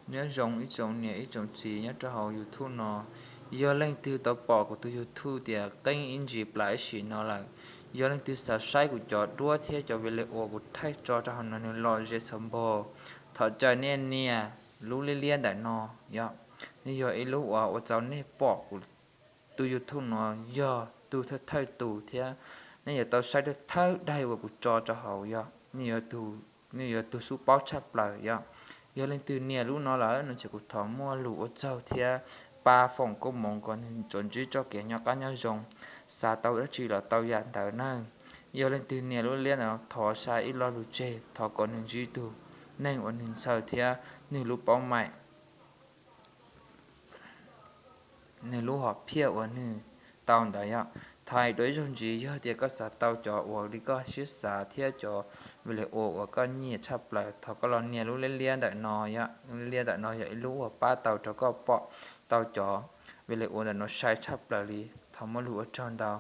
Nyob zoo ib tsoom niam ib tsoom txiv nyob rau hauv YouTube no. Yog leej twg tau pom kuv tus YouTube tias qeeb ib ntsis plas ib sim no lawm, yog leej twg xav saib kuv cov duab thiab cov video uas kuv thaij tso rau hauv no nws lom zem txhaum npog, thov caw nej nias lub liab liab ntawm no, yog, nws yog ib lub uas ua txaus nej pom kuv tus YouTube no yog tus thawj thawj tus thiab nej yuav tau saib thawj thawj daim uas kuv tso rau hauv, yog, nws yuav tus xub paub tshaj plaws, yog. Yog leej twg nias lub no lawm no ces kuv thov muaj lus ua tsaug thiab pab foom koob hmoov kom nws tsuas ntsib txoj kev nyob qab nyob zoo, xav tau dab tsi los tau yam ntawd nawb. Yog leej twg nias lub liab ntawm no thov xa ib lo lus tseg, thov kom nws ntsib tus neeg uas nws ntshaw thiab nws lub paub maim, nws lub hom phiaj uas nws tau ntawd, yog. Thov hais dua ib zaug ntxiv, yog tias koj xav tau cov uas li koj siab xav thiab cov video uas koj nyiam tshaj plaws, thov koj los nias lub liab liab ntawm no, yog, lub liab liab ntawm no yog ib lub uas pab tau rau koj pom tau cov video ntawm no sai tshaj plaws li. Thov muaj lus ua tsaug ntau.